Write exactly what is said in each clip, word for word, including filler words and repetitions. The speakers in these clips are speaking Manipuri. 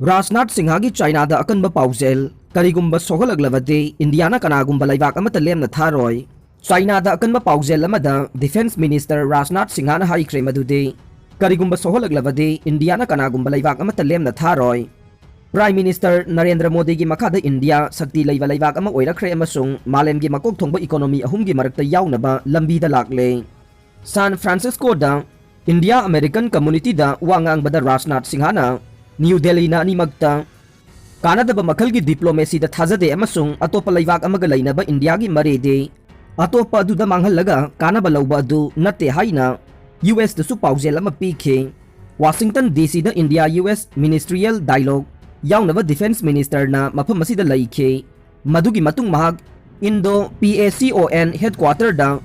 ꯔꯥꯖꯅꯥꯊ ꯁꯤꯡꯍꯒꯤ ꯆꯥꯏꯅꯥꯗ ꯑꯀꯟꯕ ꯄꯥꯎꯖꯦꯜ, ꯀꯔꯤꯒꯨꯝꯕ ꯁꯣꯛꯍꯜꯂꯛꯂꯕꯗꯤ ꯏꯟꯗꯤꯌꯥꯅ ꯀꯅꯥꯒꯨꯝꯕ ꯂꯩꯕꯥꯛ ꯑꯃꯠꯇ ꯂꯦꯝꯅ ꯊꯥꯔꯣꯏ꯫ ꯆꯥꯏꯅꯥꯗ ꯑꯀꯟꯕ ꯄꯥꯎꯖꯦꯜ ꯑꯃꯗ Defence Minister ꯔꯥꯖꯅꯥꯊ ꯁꯤꯡꯍꯅ ꯍꯥꯏꯈ꯭ꯔꯦ ꯃꯗꯨꯗꯤ ꯀꯔꯤꯒꯨꯝꯕ ꯁꯣꯛꯍꯜꯂꯛꯂꯕꯗꯤ ꯏꯟꯗꯤꯌꯥꯅ ꯀꯅꯥꯒꯨꯝꯕ ꯂꯩꯕꯥꯛ ꯑꯃꯠꯇ ꯂꯦꯝꯅ ꯊꯥꯔꯣꯏ꯫ Prime Minister ꯅꯔꯦꯟꯗ꯭ꯔ ꯃꯣꯗꯤꯒꯤ ꯃꯈꯥꯗ ꯏꯟꯗꯤꯌꯥ ꯁꯛꯇꯤ ꯂꯩꯕ ꯂꯩꯕꯥꯛ ꯑꯃ ꯑꯣꯏꯔꯛꯈ꯭ꯔꯦ ꯑꯃꯁꯨꯡ ꯃꯥꯂꯦꯝꯒꯤ ꯃꯀꯣꯛ ꯊꯣꯡꯕ economy ꯑꯍꯨꯝꯒꯤ ꯃꯔꯛꯇ ꯌꯥꯎꯅꯕ ꯂꯝꯕꯤꯗ ꯂꯥꯛꯂꯦ꯫ ꯁꯥꯟ ꯐ꯭ꯔꯥꯟꯁꯤꯁꯀꯣꯗ ꯏꯟꯗꯤꯌꯥ ꯑꯃꯦꯔꯤꯀꯟ communityꯗ ꯋꯥ ꯉꯥꯡꯕꯗ ꯔꯥꯖꯅꯥꯊ ꯁꯤꯡꯍꯅ ꯅ꯭ꯌꯨ ꯗꯦꯜꯂꯤꯅ ꯑꯅꯤꯃꯛꯇ ꯀꯥꯟꯅꯗꯕ ꯃꯈꯜꯒꯤ diplomacyꯗ ꯊꯥꯖꯗꯦ ꯑꯃꯁꯨꯡ ꯑꯇꯣꯞꯄ ꯂꯩꯕꯥꯛ ꯑꯃꯒ ꯂꯩꯅꯕ ꯏꯟꯗꯤꯌꯥꯒꯤ ꯃꯔꯤꯗꯤ ꯑꯇꯣꯞꯄ ꯑꯗꯨꯗ ꯃꯥꯡꯍꯜꯂꯒ ꯀꯥꯟꯅꯕ ꯂꯧꯕ ꯑꯗꯨ ꯅꯠꯇꯦ ꯍꯥꯏꯅ USꯇꯁꯨ ꯄꯥꯎꯖꯦꯜ ꯑꯃ ꯄꯤꯈꯤ꯫ Washington DCꯗ India US Ministerial Dialogue ꯌꯥꯎꯅꯕ Defence Ministerꯅ ꯃꯐꯝ ꯑꯁꯤꯗ ꯂꯩꯈꯤ꯫ ꯃꯗꯨꯒꯤ ꯃꯇꯨꯡ ꯃꯍꯥꯛ Indo PACON headquarterꯗ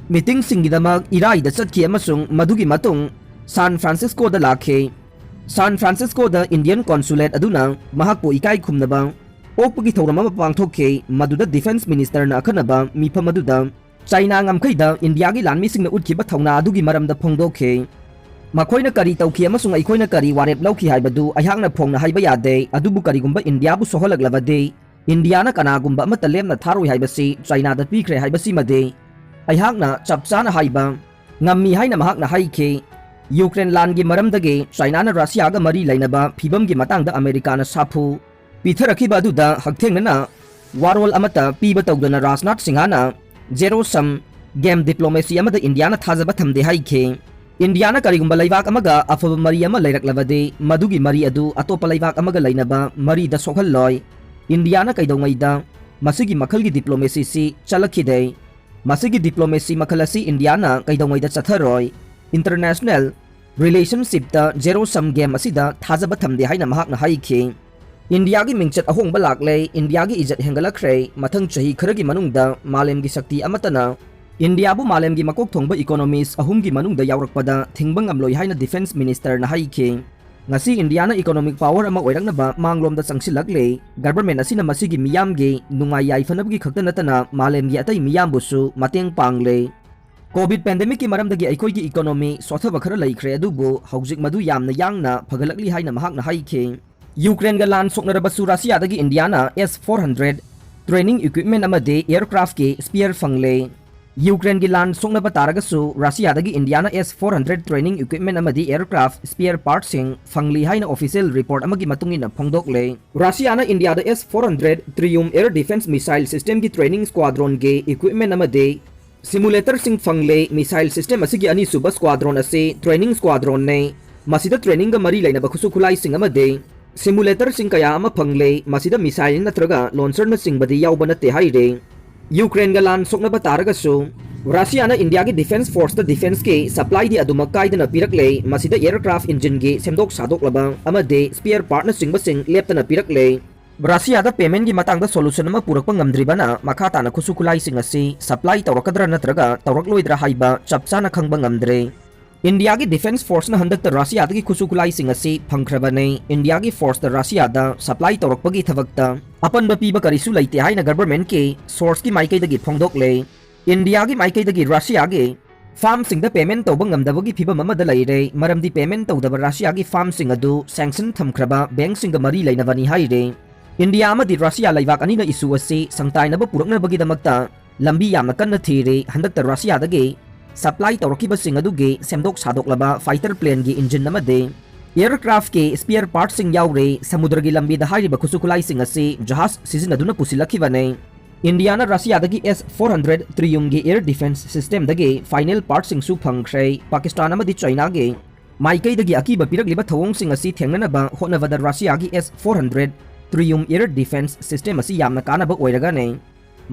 meetingꯁꯤꯡꯒꯤꯗꯃꯛ ꯏꯔꯥꯏꯗ ꯆꯠꯈꯤ ꯑꯃꯁꯨꯡ ꯃꯗꯨꯒꯤ ꯃꯇꯨꯡ ꯁꯥꯟ ꯐ꯭ꯔꯥꯟꯁꯤꯁꯀꯣꯗ ꯂꯥꯛꯈꯤ꯫ ꯁꯥꯟ ꯐ꯭ꯔꯥꯟꯁꯤꯁꯀꯣꯗ Indian consulate ꯑꯗꯨꯅ ꯃꯍꯥꯛꯄꯨ ꯏꯀꯥꯏ ꯈꯨꯝꯅꯕ ꯑꯣꯛꯄꯒꯤ ꯊꯧꯔꯝ ꯑꯃ ꯄꯥꯡꯊꯣꯛꯈꯤ, ꯃꯗꯨꯗ Defence Ministerꯅ ꯑꯈꯟꯅꯕ ꯃꯤꯐꯝ ꯑꯗꯨꯗ ꯆꯥꯏꯅꯥ ꯉꯝꯈꯩꯗ ꯏꯟꯗꯤꯌꯥꯒꯤ ꯂꯥꯟꯃꯤꯁꯤꯡꯅ ꯎꯠꯈꯤꯕ ꯊꯧꯅꯥ ꯑꯗꯨꯒꯤ ꯃꯔꯝꯗ ꯐꯣꯡꯗꯣꯛꯈꯤ꯫ ꯃꯈꯣꯏꯅ ꯀꯔꯤ ꯇꯧꯈꯤ ꯑꯃꯁꯨꯡ ꯑꯩꯈꯣꯏꯅ ꯀꯔꯤ ꯋꯥꯔꯦꯞ ꯂꯧꯈꯤ ꯍꯥꯏꯕꯗꯨ ꯑꯩꯍꯥꯛꯅ ꯐꯣꯡꯅ ꯍꯥꯏꯕ ꯌꯥꯗꯦ, ꯑꯗꯨꯕꯨ ꯀꯔꯤꯒꯨꯝꯕ ꯏꯟꯗꯤꯌꯥꯕꯨ ꯁꯣꯛꯍꯜꯂꯛꯂꯕꯗꯤ ꯏꯟꯗꯤꯌꯥꯅ ꯀꯅꯥꯒꯨꯝꯕ ꯑꯃꯠꯇ ꯂꯦꯝꯅ ꯊꯥꯔꯣꯏ ꯍꯥꯏꯕꯁꯤ ꯆꯥꯏꯅꯥꯗ ꯄꯤꯈ꯭ꯔꯦ ꯍꯥꯏꯕꯁꯤꯃꯗꯤ ꯑꯩꯍꯥꯛꯅ ꯆꯞ ꯆꯥꯅ ꯍꯥꯏꯕ ꯉꯝꯃꯤ ꯍꯥꯏꯅ ꯃꯍꯥꯛꯅ ꯍꯥꯏꯈꯤ꯫ ꯌꯨꯀ꯭ꯔꯦꯟ ꯂꯥꯟꯒꯤ ꯃꯔꯝꯗꯒꯤ ꯆꯥꯏꯅꯥꯅ ꯔꯁꯤꯌꯥꯒ ꯃꯔꯤ ꯂꯩꯅꯕ ꯐꯤꯕꯝꯒꯤ ꯃꯇꯥꯡꯗ ꯑꯃꯦꯔꯤꯀꯥꯅ ꯁꯥꯐꯨ ꯄꯤꯊꯔꯛꯈꯤꯕ ꯑꯗꯨꯗ ꯍꯛꯊꯦꯡꯅꯅ ꯋꯥꯔꯣꯜ ꯑꯃꯠꯇ ꯄꯤꯕ ꯇꯧꯗꯅ ꯔꯥꯖꯅꯥꯊ ꯁꯤꯡꯍꯅ zero sum game diplomacy ꯑꯃꯗ ꯏꯟꯗꯤꯌꯥꯅ ꯊꯥꯖꯕ ꯊꯝꯗꯦ ꯍꯥꯏꯈꯤ꯫ ꯏꯟꯗꯤꯌꯥꯅ ꯀꯔꯤꯒꯨꯝꯕ ꯂꯩꯕꯥꯛ ꯑꯃꯒ ꯑꯐꯕ ꯃꯔꯤ ꯑꯃ ꯂꯩꯔꯛꯂꯕꯗꯤ ꯃꯗꯨꯒꯤ ꯃꯔꯤ ꯑꯗꯨ ꯑꯇꯣꯞꯄ ꯂꯩꯕꯥꯛ ꯑꯃꯒ ꯂꯩꯅꯕ ꯃꯔꯤꯗ ꯁꯣꯛꯍꯜꯂꯣꯏ꯫ ꯏꯟꯗꯤꯌꯥꯅ ꯀꯩꯗꯧꯉꯩꯗ ꯃꯁꯤꯒꯤ ꯃꯈꯜꯒꯤ diplomacyꯁꯤ ꯆꯠꯂꯛꯈꯤꯗꯦ꯫ ꯃꯁꯤꯒꯤ diplomacy ꯃꯈꯜ ꯑꯁꯤ ꯏꯟꯗꯤꯌꯥꯅ ꯀꯩꯗꯧꯉꯩꯗ ꯆꯠꯊꯔꯣꯏ꯫ International relationshipꯇ zero sum game ꯑꯁꯤꯗ ꯊꯥꯖꯕ ꯊꯝꯗꯦ ꯍꯥꯏꯅ ꯃꯍꯥꯛꯅ ꯍꯥꯏꯈꯤ꯫ ꯏꯟꯗꯤꯌꯥꯒꯤ ꯃꯤꯡꯆꯠ ꯑꯍꯣꯡꯕ ꯂꯥꯛꯂꯦ, ꯏꯟꯗꯤꯌꯥꯒꯤ ꯏꯖꯠ ꯍꯦꯟꯒꯠꯂꯛꯈ꯭ꯔꯦ, ꯃꯊꯪ ꯆꯍꯤ ꯈꯔꯒꯤ ꯃꯅꯨꯡꯗ ꯃꯥꯂꯦꯝꯒꯤ ꯁꯛꯇꯤ ꯑꯃꯠꯇꯅ ꯏꯟꯗꯤꯌꯥꯕꯨ ꯃꯥꯂꯦꯝꯒꯤ ꯃꯀꯣꯛ ꯊꯣꯡꯕ economies ꯑꯍꯨꯝꯒꯤ ꯃꯅꯨꯡꯗ ꯌꯥꯎꯔꯛꯄꯗ ꯊꯤꯡꯕ ꯉꯝꯂꯣꯏ ꯍꯥꯏꯅ Defence Ministerꯅ ꯍꯥꯏꯈꯤ꯫ ꯉꯁꯤ ꯏꯟꯗꯤꯌꯥꯅ economic power ꯑꯃ ꯑꯣꯏꯔꯛꯅꯕ ꯃꯥꯡꯂꯣꯝꯗ ꯆꯪꯁꯤꯜꯂꯛꯂꯦ꯫ Government ꯑꯁꯤꯅ ꯃꯁꯤꯒꯤ ꯃꯤꯌꯥꯝꯒꯤ ꯅꯨꯡꯉꯥꯏ ꯌꯥꯏꯐꯅꯕꯒꯤ ꯈꯛꯇ ꯅꯠꯇꯅ ꯃꯥꯂꯦꯝꯒꯤ ꯑꯇꯩ ꯃꯤꯌꯥꯝꯕꯨꯁꯨ ꯃꯇꯦꯡ ꯄꯥꯡꯂꯦ꯫ Covid pandemicꯀꯤ ꯃꯔꯝꯗꯒꯤ ꯑꯩꯈꯣꯏꯒꯤ economy ꯁꯣꯊꯕ ꯈꯔ ꯂꯩꯈ꯭ꯔꯦ, ꯑꯗꯨꯕꯨ ꯍꯧꯖꯤꯛ ꯃꯗꯨ ꯌꯥꯝꯅ ꯌꯥꯡꯅ ꯐꯒꯠꯂꯛꯂꯤ ꯍꯥꯏꯅ ꯃꯍꯥꯛꯅ ꯍꯥꯏꯈꯤ꯫ ꯌꯨꯀ꯭ꯔꯦꯟꯒ ꯂꯥꯟ ꯁꯣꯛꯅꯔꯕꯁꯨ ꯔꯁꯤꯌꯥꯗꯒꯤ ꯏꯟꯗꯤꯌꯥꯅ S four hundred training equipment ꯑꯃꯗꯤ aircraftꯀꯤ spare ꯐꯪꯂꯦ꯫ ꯌꯨꯀ꯭ꯔꯦꯟꯒꯤ ꯂꯥꯟ ꯁꯣꯛꯅꯕ ꯇꯥꯔꯒꯁꯨ ꯔꯁꯤꯌꯥꯗꯒꯤ ꯏꯟꯗꯤꯌꯥꯅ S four hundred training equipment ꯑꯃꯗꯤ aircraft spare partꯁꯤꯡ ꯐꯪꯂꯤ ꯍꯥꯏꯅ official report ꯑꯃꯒꯤ ꯃꯇꯨꯡ ꯏꯟꯅ ꯐꯣꯡꯗꯣꯛꯂꯦ꯫ ꯔꯁꯤꯌꯥꯅ ꯏꯟꯗꯤꯌꯥꯗ S four hundred Triumph air defense missile systemꯒꯤ training squadronꯒꯤ equipment ꯑꯃꯗꯤ simulatorꯁꯤꯡ ꯐꯪꯂꯦ꯫ Missile system ꯑꯁꯤꯒꯤ ꯑꯅꯤꯁꯨꯕ squadron ꯑꯁꯤ training squadronꯅꯤ꯫ ꯃꯁꯤꯗ trainingꯒ ꯃꯔꯤ ꯂꯩꯅꯕ ꯈꯨꯠꯁꯨ ꯈꯨꯠꯂꯥꯏꯁꯤꯡ ꯑꯃꯗꯤ simulatorꯁꯤꯡ ꯀꯌꯥ ꯑꯃ ꯐꯪꯂꯦ꯫ ꯃꯁꯤꯗ missile ꯅꯠꯇ꯭ꯔꯒ launcherꯅꯆꯤꯡꯕꯗꯤ ꯌꯥꯎꯕ ꯅꯠꯇꯦ ꯍꯥꯏꯔꯤ꯫ ꯌꯨꯀ꯭ꯔꯦꯟꯒ ꯂꯥꯟ ꯁꯣꯛꯅꯕ ꯇꯥꯔꯒꯁꯨ ꯔꯁꯤꯌꯥꯅ ꯏꯟꯗꯤꯌꯥꯒꯤ defence forceꯇ defenceꯀꯤ supplyꯗꯤ ꯑꯗꯨꯃꯛ ꯀꯥꯏꯗꯅ ꯄꯤꯔꯛꯂꯦ꯫ ꯃꯁꯤꯗ aircraft engineꯒꯤ ꯁꯦꯝꯗꯣꯛ ꯁꯥꯗꯣꯛꯂꯕ ꯑꯃꯗꯤ spare partꯅꯆꯤꯡꯕꯁꯤꯡ ꯂꯦꯞꯇꯅ ꯄꯤꯔꯛꯂꯦ꯫ ꯔꯁꯤꯌꯥꯗ paymentꯀꯤ ꯃꯇꯥꯡꯗ solution ꯑꯃ ꯄꯨꯔꯛꯄ ꯉꯝꯗ꯭ꯔꯤꯕꯅ ꯃꯈꯥ ꯇꯥꯅ ꯈꯨꯠꯁꯨ ꯈꯨꯠꯂꯥꯏꯁꯤꯡ ꯑꯁꯤ supply ꯇꯧꯔꯛꯀꯗ꯭ꯔꯥ ꯅꯠꯇ꯭ꯔꯒ ꯇꯧꯔꯛꯂꯣꯏꯗ꯭ꯔꯥ ꯍꯥꯏꯕ ꯆꯞ ꯆꯥꯅ ꯈꯪꯕ ꯉꯝꯗ꯭ꯔꯦ꯫ ꯏꯟꯗꯤꯌꯥꯒꯤ defence forceꯅ ꯍꯟꯗꯛꯇ ꯔꯁꯤꯌꯥꯗꯒꯤ ꯈꯨꯠꯁꯨ ꯈꯨꯠꯂꯥꯏꯁꯤꯡ ꯑꯁꯤ ꯐꯪꯈ꯭ꯔꯕꯅꯤ꯫ ꯏꯟꯗꯤꯌꯥꯒꯤ forceꯇ ꯔꯁꯤꯌꯥꯗ supply ꯇꯧꯔꯛꯄꯒꯤ ꯊꯕꯛꯇ ꯑꯄꯟꯕ ꯄꯤꯕ ꯀꯔꯤꯁꯨ ꯂꯩꯇꯦ ꯍꯥꯏꯅ governmentꯀꯤ sourceꯀꯤ ꯃꯥꯏꯀꯩꯗꯒꯤ ꯐꯣꯡꯗꯣꯛꯂꯦ꯫ ꯏꯟꯗꯤꯌꯥꯒꯤ ꯃꯥꯏꯀꯩꯗꯒꯤ ꯔꯁꯤꯌꯥꯒꯤ firmꯁꯤꯡꯗ payment ꯇꯧꯕ ꯉꯝꯗꯕꯒꯤ ꯐꯤꯚꯝ ꯑꯃꯗ ꯂꯩꯔꯦ, ꯃꯔꯝꯗꯤ payment ꯇꯧꯗꯕ ꯔꯁꯤꯌꯥꯒꯤ firmꯁꯤꯡ ꯑꯗꯨ sanction ꯊꯝꯈ꯭ꯔꯕ bankꯁꯤꯡꯒ ꯃꯔꯤ ꯂꯩꯅꯕꯅꯤ ꯍꯥꯏꯔꯦ꯫ ꯏꯟꯗꯤꯌꯥ ꯑꯃꯗꯤ ꯔꯁꯤꯌꯥ ꯂꯩꯕꯥꯛ ꯑꯅꯤꯅ issue ꯑꯁꯤ ꯁꯪꯇꯥꯏꯅꯕ ꯄꯨꯔꯛꯅꯕꯒꯤꯗꯃꯛꯇ ꯂꯝꯕꯤ ꯌꯥꯝꯅ ꯀꯟꯅ ꯊꯤꯔꯤ꯫ ꯍꯟꯗꯛꯇ ꯔꯁꯤꯌꯥꯗꯒꯤ supply ꯇꯧꯔꯛꯈꯤꯕꯁꯤꯡ ꯑꯗꯨꯒꯤ ꯁꯦꯝꯗꯣꯛ ꯁꯥꯗꯣꯛꯂꯕ fighter planeꯒꯤ engine ꯑꯃꯗꯤ aircraftꯀꯤ spare partꯁꯤꯡ ꯌꯥꯎꯔꯦ꯫ ꯁꯃꯨꯗ꯭ꯔꯒꯤ ꯂꯝꯕꯤꯗ ꯍꯥꯏꯔꯤꯕ ꯈꯨꯠꯁꯨ ꯈꯨꯠꯂꯥꯏꯁꯤꯡ ꯑꯁꯤ ꯖꯍꯥꯖ ꯁꯤꯖꯤꯟꯅꯗꯨꯅ ꯄꯨꯁꯤꯜꯂꯛꯈꯤꯕꯅꯤ꯫ ꯏꯟꯗꯤꯌꯥꯅ ꯔꯁꯤꯌꯥꯗꯒꯤ ꯑꯦꯁ ꯐꯣꯔ ꯍꯟꯗ꯭ꯔꯦꯠ Triumphꯒꯤ air defence systemꯗꯒꯤ final partꯁꯤꯡꯁꯨ ꯐꯪꯈ꯭ꯔꯦ꯫ ꯄꯥꯀꯤꯁꯇꯥꯟ ꯑꯃꯗꯤ ꯆꯥꯏꯅꯥꯒꯤ ꯃꯥꯏꯀꯩꯗꯒꯤ ꯑꯀꯤꯕ ꯄꯤꯔꯛꯂꯤꯕ ꯊꯧꯑꯣꯡꯁꯤꯡ ꯑꯁꯤ ꯊꯦꯡꯅꯅꯕ ꯍꯣꯠꯅꯕꯗ ꯔꯁꯤꯌꯥꯒꯤ S four hundred Triumph air defence system ꯑꯁꯤ ꯌꯥꯝꯅ ꯀꯥꯟꯅꯕ ꯑꯣꯏꯔꯒꯅꯤ꯫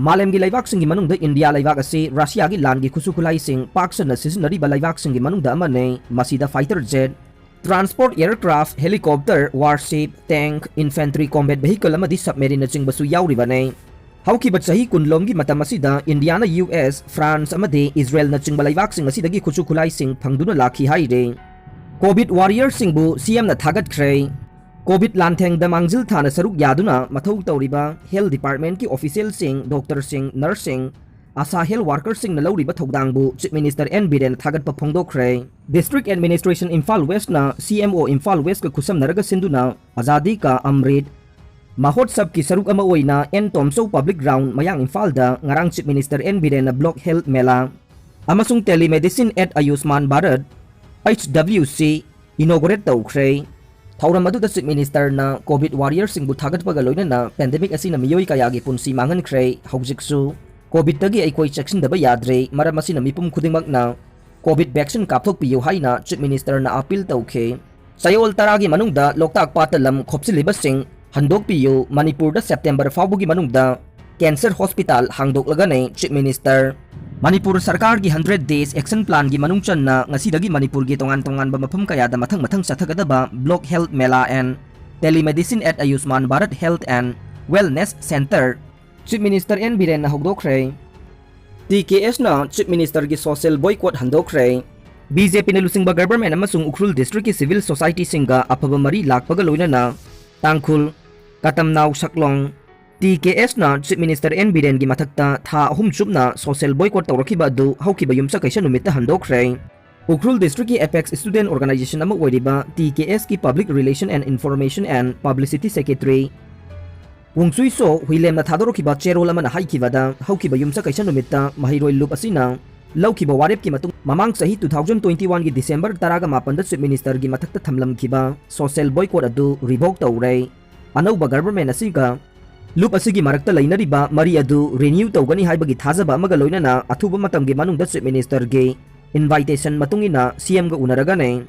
ꯃꯥꯂꯦꯝꯒꯤ ꯂꯩꯕꯥꯛꯁꯤꯡꯒꯤ ꯃꯅꯨꯡꯗ ꯏꯟꯗꯤꯌꯥ ꯂꯩꯕꯥꯛ ꯑꯁꯤ ꯔꯁꯤꯌꯥꯒꯤ ꯂꯥꯟꯒꯤ ꯈꯨꯠꯁꯨ ꯈꯨꯠꯂꯥꯏꯁꯤꯡ ꯄꯥꯛ ꯁꯟꯅ ꯁꯤꯖꯤꯟꯅꯔꯤꯕ ꯂꯩꯕꯥꯛꯁꯤꯡꯒꯤ ꯃꯅꯨꯡꯗ ꯑꯃꯅꯤ꯫ ꯃꯁꯤꯗ fighter jet, transport aircraft, helicopter, warship, tank, infantry combat vehicle ꯑꯃꯗꯤ submarineꯅꯆꯤꯡꯕꯁꯨ ꯌꯥꯎꯔꯤꯕꯅꯤ꯫ ꯍꯧꯈꯤꯕ ꯆꯍꯤ ꯀꯨꯟꯂꯣꯝꯒꯤ ꯃꯇꯝ ꯑꯁꯤꯗ ꯏꯟꯗꯤꯌꯥꯅ ꯌꯨ ꯑꯦꯁ, ꯐ꯭ꯔꯥꯟꯁ ꯑꯃꯗꯤ ꯏꯖꯔꯦꯜꯅꯆꯤꯡꯕ ꯂꯩꯕꯥꯛꯁꯤꯡ ꯑꯁꯤꯗꯒꯤ ꯈꯨꯠꯁꯨ ꯈꯨꯠꯂꯥꯏꯁꯤꯡ ꯐꯪꯗꯨꯅ ꯂꯥꯛꯈꯤ ꯍꯥꯏꯔꯤ꯫ COVID warriorꯁꯤꯡꯕꯨ ꯁꯤ ꯑꯦꯝꯅ ꯊꯥꯒꯠꯈ꯭ꯔꯦ꯫ COVID ꯂꯥꯟꯊꯦꯡꯗ ꯃꯥꯡꯖꯤꯜ ꯊꯥꯅ ꯁꯔꯨꯛ ꯌꯥꯗꯨꯅ ꯃꯊꯧ ꯇꯧꯔꯤꯕ health departmentꯀꯤ officialꯁꯤꯡ, doctorꯁꯤꯡ, nurseꯁꯤꯡ, ꯑꯁꯥ ꯍꯦꯜꯊ ꯋꯥꯔꯀꯔꯁꯤꯡꯅ ꯂꯧꯔꯤꯕ ꯊꯧꯗꯥꯡꯕꯨ ꯆꯤꯐ ꯃꯤꯅꯤꯁꯇꯔ ꯑꯦꯟ ꯕꯤꯔꯦꯟꯅ ꯊꯥꯒꯠꯄ ꯐꯣꯡꯗꯣꯛꯈ꯭ꯔꯦ꯫ ꯗꯤꯁꯇ꯭ꯔꯤꯛ ꯑꯦꯗꯃꯤꯅꯤꯁꯇ꯭ꯔꯦꯁꯟ ꯏꯝꯐꯥꯜ ꯋꯦꯁꯅ ꯁꯤ ꯑꯦꯝ ꯑꯣ ꯏꯝꯐꯥꯜ ꯋꯦꯁꯀ ꯈꯨꯠꯁꯝꯅꯔꯒ ꯁꯤꯟꯗꯨꯅ ꯑꯖꯥꯗꯤ ꯀꯥ ꯑꯝꯔꯤꯠ ꯃꯍꯣꯠꯁꯕꯀꯤ ꯁꯔꯨꯛ ꯑꯃ ꯑꯣꯏꯅ ꯑꯦꯟ ꯇꯣꯝꯆꯧ ꯄꯕ꯭ꯂꯤꯛ ꯒ꯭ꯔꯥꯎꯟ, ꯃꯌꯥꯡ ꯏꯝꯐꯥꯜꯗ ꯉꯔꯥꯡ ꯆꯤꯐ ꯃꯤꯅꯤꯁꯇꯔ ꯑꯦꯟ ꯕꯤꯔꯦꯟꯅ ꯕ꯭ꯂꯣꯛ ꯍꯦꯜꯊ ꯃꯦꯂꯥ ꯑꯃꯁꯨꯡ telemedicine at Ayushman Bharat, H W C, inaugurate ꯇꯧꯈ꯭ꯔꯦ꯫ ꯊꯧꯔꯝ ꯑꯗꯨꯗ ꯆꯤꯐ ꯃꯤꯅꯤꯁꯇꯔꯅ ꯀꯣꯚꯤꯗ ꯋꯥꯔꯤꯌꯔꯁꯤꯡꯕꯨ ꯊꯥꯒꯠꯄꯒ ꯂꯣꯏꯅꯅ ꯄꯦꯟꯗꯦꯃꯤꯛ ꯑꯁꯤꯅ ꯃꯤꯑꯣꯏ ꯀꯌꯥꯒꯤ ꯄꯨꯟꯁꯤ ꯃꯥꯡꯍꯟꯈ꯭ꯔꯦ, ꯍꯧꯖꯤꯛꯁꯨ ꯀꯣꯚꯤꯗꯇꯒꯤ ꯑꯩꯈꯣꯏ ꯆꯦꯛꯁꯤꯟꯗꯕ ꯌꯥꯗ꯭ꯔꯦ, ꯃꯔꯝ ꯑꯁꯤꯅ ꯃꯤꯄꯨꯝ ꯈꯨꯗꯤꯡꯃꯛꯅ ꯀꯣꯚꯤꯗ ꯚꯦꯛꯁꯤꯟ ꯀꯥꯞꯊꯣꯛꯄꯤꯌꯨ ꯍꯥꯏꯅ ꯆꯤꯐ ꯃꯤꯅꯤꯁꯇꯔꯅ ꯑꯄꯤꯜ ꯇꯧꯈꯤ꯫ ꯆꯌꯣꯜ ꯇꯔꯥꯒꯤ ꯃꯅꯨꯡꯗ ꯂꯣꯛꯇꯥꯛ ꯄꯥꯠꯇ ꯂꯝ ꯈꯣꯞꯆꯤꯜꯂꯤꯕꯁꯤꯡ ꯍꯟꯗꯣꯛꯄꯤꯌꯨ, ꯃꯅꯤꯄꯨꯔꯗ ꯁꯦꯞꯇꯦꯝꯕꯔ ꯐꯥꯎꯕꯒꯤ ꯃꯅꯨꯡꯗ ꯀꯦꯟꯁꯔ ꯍꯣꯁꯄꯤꯇꯥꯜ ꯍꯥꯡꯗꯣꯛꯂꯒꯅꯤ ꯆꯤꯐ ꯃꯤꯅꯤꯁꯇꯔ꯫ ꯃꯅꯤꯄꯨꯔ ꯁꯔꯀꯥꯔꯒꯤ ꯍꯟꯗ꯭ꯔꯦꯠ ꯗꯦꯖ ꯑꯦꯛꯁꯟ ꯄ꯭ꯂꯥꯟꯒꯤ ꯃꯅꯨꯡ ꯆꯟꯅ ꯉꯁꯤꯗꯒꯤ ꯃꯅꯤꯄꯨꯔꯒꯤ ꯇꯣꯉꯥꯟ ꯇꯣꯉꯥꯟꯕ ꯃꯐꯝ ꯀꯌꯥꯗ ꯃꯊꯪ ꯃꯊꯪ ꯆꯠꯊꯒꯗꯕ block health mela and telemedicine at Ayushman Bharat health and wellness centre chief minister N ꯕꯤꯔꯦꯟꯅ ꯍꯧꯗꯣꯛꯈ꯭ꯔꯦ꯫ ꯇꯤ ꯀꯦ ꯑꯦꯁꯅ ꯆꯤꯐ ꯃꯤꯅꯤꯁꯇꯔꯒꯤ ꯁꯣꯁꯤꯌꯦꯜ ꯕꯣꯏꯀꯣꯠ ꯍꯟꯗꯣꯛꯈ꯭ꯔꯦ꯫ ꯕꯤ ꯖꯦ ꯄꯤꯅ ꯂꯨꯆꯤꯡꯕ ꯒꯚꯔꯟꯃꯦꯟꯠ ꯑꯃꯁꯨꯡ ꯎꯈ꯭ꯔꯨꯜ ꯗꯤꯁꯇ꯭ꯔꯤꯛꯀꯤ ꯁꯤꯚꯤꯜ ꯁꯣꯁꯥꯏꯇꯤꯁꯤꯡꯒ ꯑꯐꯕ ꯃꯔꯤ ꯂꯥꯛꯄꯒ ꯂꯣꯏꯅꯅ ꯇꯥꯡꯈꯨꯜ, ꯀꯇꯝꯅꯥꯎ ꯁꯛꯂꯣꯡ, ꯇꯤ ꯀꯦ ꯑꯦꯁꯅ ꯆꯤꯐ ꯃꯤꯅꯤꯁꯇꯔ ꯑꯦꯟ ꯕꯤꯔꯦꯟꯒꯤ ꯃꯊꯛꯇ ꯊꯥ ꯑꯍꯨꯝ ꯆꯨꯞꯅ ꯁꯣꯁꯤꯌꯦꯜ ꯕꯣꯏꯀꯣꯠ ꯇꯧꯔꯛꯈꯤꯕ ꯑꯗꯨ ꯍꯧꯈꯤꯕ ꯌꯨꯝꯁꯀꯩꯁ ꯅꯨꯃꯤꯠꯇ ꯍꯟꯗꯣꯛꯈ꯭ꯔꯦ꯫ ꯎꯈ꯭ꯔꯨꯜ ꯗꯤꯁꯇ꯭ꯔꯤꯛꯀꯤ ꯑꯦꯄꯦꯛꯁ ꯁ꯭ꯇꯨꯗꯦꯟꯠ ꯑꯣꯔꯒꯅꯥꯏꯖꯦꯁꯟ ꯑꯃ ꯑꯣꯏꯔꯤꯕ ꯇꯤ ꯀꯦ ꯑꯦꯁꯀꯤ public relation and information and publicity secretary Wungchuiso ꯍꯨꯏꯂꯦꯝꯅ ꯊꯥꯗꯣꯔꯛꯈꯤꯕ ꯆꯦꯔꯣꯜ ꯑꯃꯅ ꯍꯥꯏꯈꯤꯕꯗ, ꯍꯧꯈꯤꯕ ꯌꯨꯝꯁꯀꯩꯁ ꯅꯨꯃꯤꯠꯇ ꯃꯍꯩꯔꯣꯏ ꯂꯨꯞ ꯑꯁꯤꯅ ꯂꯧꯈꯤꯕ ꯋꯥꯔꯦꯞꯀꯤ ꯃꯇꯨꯡ ꯃꯃꯥꯡ ꯆꯍꯤ ꯇꯨ ꯊꯥꯎꯖꯟ ꯇ꯭ꯋꯦꯟꯇꯤ ꯋꯥꯟꯒꯤ ꯗꯤꯁꯦꯝꯕꯔ ꯇꯔꯥꯒ ꯃꯥꯄꯟꯗ ꯆꯤꯐ ꯃꯤꯅꯤꯁꯇꯔꯒꯤ ꯃꯊꯛꯇ ꯊꯝꯂꯝꯈꯤꯕ ꯁꯣꯁꯤꯌꯦꯜ ꯕꯣꯏꯀꯣꯠ ꯑꯗꯨ ꯔꯤꯚꯣꯛ ꯇꯧꯔꯦ꯫ ꯑꯅꯧꯕ ꯒꯚꯔꯟꯃꯦꯟꯠ ꯑꯁꯤꯒ ꯂꯨꯞ ꯑꯁꯤꯒꯤ ꯃꯔꯛꯇ ꯂꯩꯅꯔꯤꯕ ꯃꯔꯤ ꯑꯗꯨ ꯔꯤꯅ꯭ꯌꯨ ꯇꯧꯒꯅꯤ ꯍꯥꯏꯕꯒꯤ ꯊꯥꯖꯕ ꯑꯃꯒ ꯂꯣꯏꯅꯅ ꯑꯊꯨꯕ ꯃꯇꯝꯒꯤ ꯃꯅꯨꯡꯗ ꯆꯤꯐ ꯃꯤꯅꯤꯁꯇꯔꯒꯤ ꯏꯟꯚꯥꯏꯇꯦꯁꯟ ꯃꯇꯨꯡ ꯏꯟꯅ ꯁꯤ ꯑꯦꯝꯒ ꯎꯅꯔꯒꯅꯤ꯫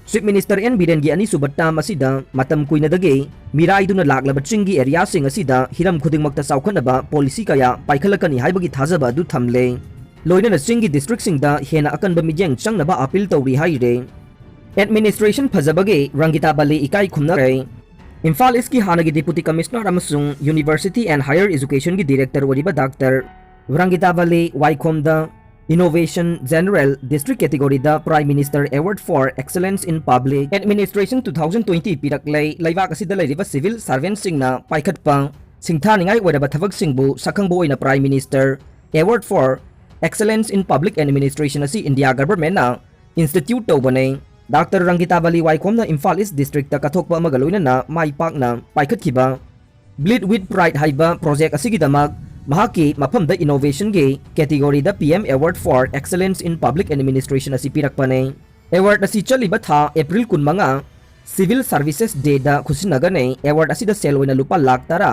ꯆꯤꯐ ꯃꯤꯅꯤꯁꯇꯔ ꯑꯦꯟ ꯕꯤꯔꯦꯟꯒꯤ ꯑꯅꯤꯁꯨꯕ ꯇꯥꯔꯝ ꯑꯁꯤꯗ ꯃꯇꯝ ꯀꯨꯏꯅꯗꯒꯤ ꯃꯤꯔꯥꯏꯗꯨꯅ ꯂꯥꯛꯂꯕ ꯆꯤꯡꯒꯤ ꯑꯦꯔꯤꯌꯥꯁꯤꯡ ꯑꯁꯤꯗ ꯍꯤꯔꯝ ꯈꯨꯗꯤꯡꯃꯛꯇ ꯆꯥꯎꯈꯠꯅꯕ ꯄꯣꯂꯤꯁꯤ ꯀꯌꯥ ꯄꯥꯏꯈꯠꯂꯛꯀꯅꯤ ꯍꯥꯏꯕꯒꯤ ꯊꯥꯖꯕ ꯑꯗꯨ ꯊꯝꯂꯦ꯫ ꯂꯣꯏꯅꯅ ꯆꯤꯡꯒꯤ ꯗꯤꯁꯇ꯭ꯔꯤꯛꯁꯤꯡꯗ ꯍꯦꯟꯅ ꯑꯀꯟꯕ ꯃꯤꯠꯌꯦꯡ ꯆꯪꯅꯕ ꯑꯄꯤꯜ ꯇꯧꯔꯤ ꯍꯥꯏꯔꯦ꯫ ꯑꯦꯗꯃꯤꯅꯤꯁꯇ꯭ꯔꯦꯁꯟ ꯐꯖꯕꯒꯤ ꯔꯪꯒꯤꯇꯥ ꯕꯥꯂꯤ ꯏꯀꯥꯏ ꯈꯨꯝꯅꯔꯦ꯫ ꯏꯝꯐꯥꯜ ꯏꯁꯀꯤ ꯍꯥꯟꯅꯒꯤ ꯗꯤꯄꯨꯇꯤ ꯀꯃꯤꯁꯅꯔ ꯑꯃꯁꯨꯡ ꯌꯨꯅꯤꯚꯔꯁꯤꯇꯤ ꯑꯦꯟ ꯍꯥꯌꯔ ꯑꯦꯖꯨꯀꯦꯁꯟꯒꯤ ꯗꯤꯔꯦꯛꯇꯔ ꯑꯣꯏꯔꯤꯕ ꯗꯥꯛꯇꯔ ꯔꯪꯒꯤꯇꯥ ꯕꯥꯂꯤ ꯋꯥꯏꯈꯣꯝꯗ Innovation General District category ꯗ Prime Minister Award for Excellence in Public Administration two thousand twenty ꯄꯤꯔꯛꯂꯦ꯫ ꯂꯩꯕꯥꯛ ꯑꯁꯤꯗ ꯂꯩꯔꯤꯕ ꯁꯤꯚꯤꯜ ꯁꯥꯔꯚꯦꯟꯠꯁꯤꯡꯅ ꯄꯥꯏꯈꯠꯄ ꯁꯤꯡꯊꯥꯅꯤꯡꯉꯥꯏ ꯑꯣꯏꯔꯕ ꯊꯕꯛꯁꯤꯡꯕꯨ ꯁꯛꯈꯪꯕ ꯑꯣꯏꯅ prime minister Award for Excellence in Public Administration ꯑꯁꯤ India Governmentꯅ institute ꯇꯧꯕꯅꯤ꯫ ꯗꯥꯛꯇꯔ ꯔꯪꯒꯤꯇꯥꯕꯂꯤ ꯋꯥꯏꯈꯣꯝꯅ ꯏꯝꯐꯥꯜ ꯏꯁ ꯗꯤꯁꯇ꯭ꯔꯤꯛꯇ ꯀꯠꯊꯣꯛꯄ ꯑꯃꯒ ꯂꯣꯏꯅꯅ ꯃꯥꯏ ꯄꯥꯛꯅ ꯄꯥꯏꯈꯠꯈꯤꯕ Bleed with Pride ꯍꯥꯏꯕ project ꯑꯁꯤꯒꯤꯗꯃꯛ ꯃꯍꯥꯛꯀꯤ ꯃꯐꯝꯗ innovationꯒꯤ categoryꯗ P M Award for Excellence in Public Administration ꯑꯁꯤ ꯄꯤꯔꯛꯄꯅꯤ꯫ Award ꯑꯁꯤ ꯆꯠꯂꯤꯕ ꯊꯥ April ꯀꯨꯟꯃꯉꯥ Civil Services Dayꯗ ꯈꯨꯠꯁꯤꯟꯅꯒꯅꯤ꯫ Award ꯑꯁꯤꯗ ꯁꯦꯜ ꯑꯣꯏꯅ ꯂꯨꯄꯥ ꯂꯥꯈ ꯇꯔꯥ,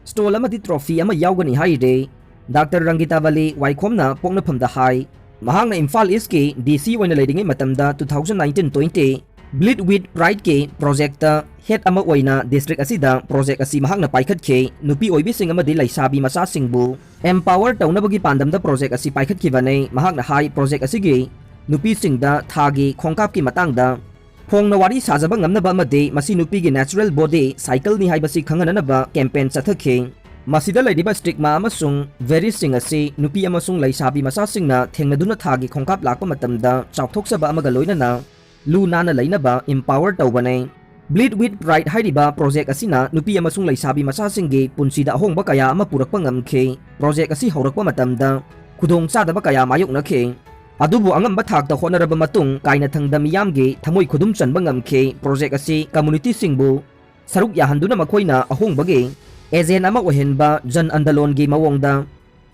stole ꯑꯃꯗꯤ trophy ꯑꯃ ꯌꯥꯎꯒꯅꯤ ꯍꯥꯏꯔꯤ꯫ ꯗꯥꯛꯇꯔ ꯔꯪꯒꯤꯇꯥꯕꯂꯤ ꯋꯥꯏꯈꯣꯝꯅ ꯄꯣꯛꯅꯐꯝꯗ ꯍꯥꯏ꯫ ꯃꯍꯥꯛꯅ ꯏꯝꯐꯥꯜ ꯏꯁꯀꯤ D C ꯑꯣꯏꯅ ꯂꯩꯔꯤꯉꯩ ꯃꯇꯝꯗ two thousand nineteen twenty Bleed with Prideꯀꯤ projectꯇ head ꯑꯃ ꯑꯣꯏꯅ district ꯑꯁꯤꯗ project ꯑꯁꯤ ꯃꯍꯥꯛꯅ ꯄꯥꯏꯈꯠꯈꯤ꯫ ꯅꯨꯄꯤ ꯑꯣꯏꯕꯤꯁꯤꯡ ꯑꯃꯗꯤ ꯂꯩꯁꯥꯕꯤ ꯃꯆꯥꯁꯤꯡꯕꯨ empower ꯇꯧꯅꯕꯒꯤ ꯄꯥꯟꯗꯝꯗ project ꯑꯁꯤ ꯄꯥꯏꯈꯠꯈꯤꯕꯅꯤ꯫ ꯃꯍꯥꯛꯅ ꯍꯥꯏ, project ꯑꯁꯤꯒꯤ ꯅꯨꯄꯤꯁꯤꯡꯗ ꯊꯥꯒꯤ ꯈꯣꯡꯀꯥꯞꯀꯤ ꯃꯇꯥꯡꯗ ꯐꯣꯡꯅ ꯋꯥꯔꯤ ꯁꯥꯖꯕ ꯉꯝꯅꯕ ꯑꯃꯗꯤ ꯃꯁꯤ ꯅꯨꯄꯤꯒꯤ natural body cycleꯅꯤ ꯍꯥꯏꯕꯁꯤ ꯈꯪꯍꯟꯅꯅꯕ campaign ꯆꯠꯊꯈꯤ꯫ ꯃꯁꯤꯗ ꯂꯩꯔꯤꯕ stigma ꯑꯃꯁꯨꯡ barrierꯁꯤꯡ ꯑꯁꯤ ꯅꯨꯄꯤ ꯑꯃꯁꯨꯡ ꯂꯩꯁꯥꯕꯤ ꯃꯆꯥꯁꯤꯡꯅ ꯊꯦꯡꯅꯗꯨꯅ ꯊꯥꯒꯤ ꯈꯣꯡꯀꯥꯞ ꯂꯥꯛꯄ ꯃꯇꯝꯗ ꯆꯥꯎꯊꯣꯛꯆꯕ ꯑꯃꯒ ꯂꯣꯏꯅꯅ ꯂꯨ ꯅꯥꯟꯅ ꯂꯩꯅꯕ empower ꯇꯧꯕꯅꯤ꯫ Bleed with Pride ꯍꯥꯏꯔꯤꯕ project ꯑꯁꯤꯅ ꯅꯨꯄꯤ ꯑꯃꯁꯨꯡ ꯂꯩꯁꯥꯕꯤ ꯃꯆꯥꯁꯤꯡꯒꯤ ꯄꯨꯟꯁꯤꯗ ꯑꯍꯣꯡꯕ ꯀꯌꯥ ꯑꯃ ꯄꯨꯔꯛꯄ ꯉꯝꯈꯤ꯫ Project ꯑꯁꯤ ꯍꯧꯔꯛꯄ ꯃꯇꯝꯗ ꯈꯨꯗꯣꯡꯆꯥꯗꯕ ꯀꯌꯥ ꯃꯥꯌꯣꯛꯅꯈꯤ꯫ ꯑꯗꯨꯕꯨ ꯑꯉꯝꯕ ꯊꯥꯛꯇ ꯍꯣꯠꯅꯔꯕ ꯃꯇꯨꯡ, ꯀꯥꯏꯅꯊꯪꯗ ꯃꯤꯌꯥꯝꯒꯤ ꯊꯃꯣꯏ ꯈꯨꯗꯨꯝ ꯆꯟꯕ ꯉꯝꯈꯤ꯫ Project ꯑꯁꯤ communityꯁꯤꯡꯕꯨ ꯁꯔꯨꯛ ꯌꯥꯍꯟꯗꯨꯅ ꯃꯈꯣꯏꯅ ꯑꯍꯣꯡꯕꯒꯤ agent ꯑꯃ ꯑꯣꯏꯍꯟꯕ ꯖꯟ ꯑꯟꯗꯂꯣꯟꯒꯤ ꯃꯑꯣꯡꯗ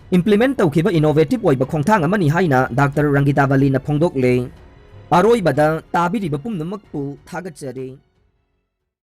implement ꯇꯧꯈꯤꯕ innovative ꯑꯣꯏꯕ ꯈꯣꯡꯊꯥꯡ ꯑꯃꯅꯤ ꯍꯥꯏꯅ ꯗꯥꯛꯇꯔ ꯔꯪꯒꯤꯇꯥꯕꯂꯤꯅ ꯐꯣꯡꯗꯣꯛꯂꯦ꯫ ꯑꯔꯣꯏꯕꯗ ꯇꯥꯕꯤꯔꯤꯕ ꯄꯨꯝꯅꯃꯛꯄꯨ ꯊꯥꯒꯠꯆꯔꯤ꯫